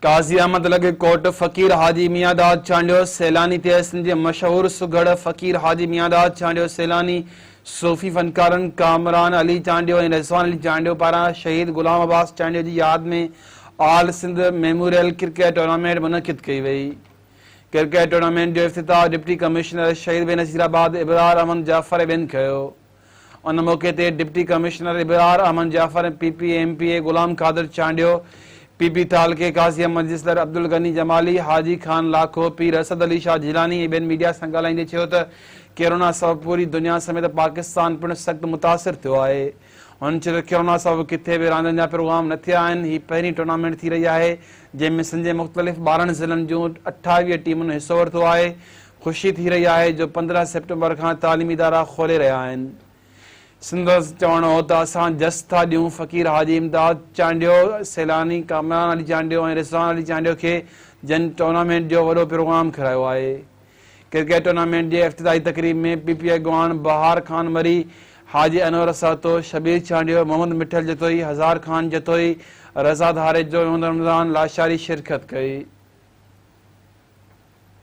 قاضي احمد لڳ ڪوٽ فقير حاجي ميانداد چانڊيو سيلاني تي سنڌ جي مشهور سگهڙ فقير حاجي ميانداد چانڊيو سيلاني صوفي فنڪارن ڪامران علي چانڊيو ۽ رضوان علي چانڊيو پاران شهيد غلام عباس چانڊيو جي ياد ۾ all Sindh memorial cricket tournament منعقد ڪئي وئي. ڪرڪيٽ ٽورنامينٽ جو افتتاح ڊپٽي ڪمشنر شهيد بينظيرآباد ابرار احمد جعفر ۽ ٻين ڪيو. ان موقعي تي deputy commissioner Ibrar Ahmed Jafar ۽ P P M P A Ghulam Qadir Chandio, P P تعلقي قاضي احمد جسلر عبدالغني جمالي، حاجي خان لاکو، پير اسد علي شاهه جيلاني ۽ ٻين ميڊيا سان ڳالهائيندي چيو ته ڪيرونا سبب پوري دنيا سميت پاڪستان پڻ سخت متاثر ٿيو آهي. هن چيو ته ڪيرونا سبب ڪٿي به راندين جا پروگرام نه ٿيا آهن، هي پهرين ٽورنامينٽ ٿي رهي آهي جنهن ۾ سنڌ جي مختلف 12 ضلعن جون 28 ٽيمن حصو ورتو آهي، خوشي ٿي رهي آهي جو 15 سيپٽمبر کان تعليمي ادارا کولي رهيا آهن. سندس چوڻ هو ته اسان جس ٿا ڏيون فقير حاجي امداد چانڊيو، سيلاني ڪامران علي چانڊيو ۽ رضوان علي چانڊيو کي جن ٽورنامينٽ جو وڏو پروگرام ڪرايو آهي. ڪرڪيٽ ٽورنامينٽ جي افتتاحي تقريب ۾ پي پي اڳواڻ بهار خان مري، حاجي انور سهتو، شبير چانڊيو، محمد مٺل جتوئي، هزار خان جتوئي، رضا ڌاريجو ۽ محمد رمضان لاشاري شرڪت ڪئي.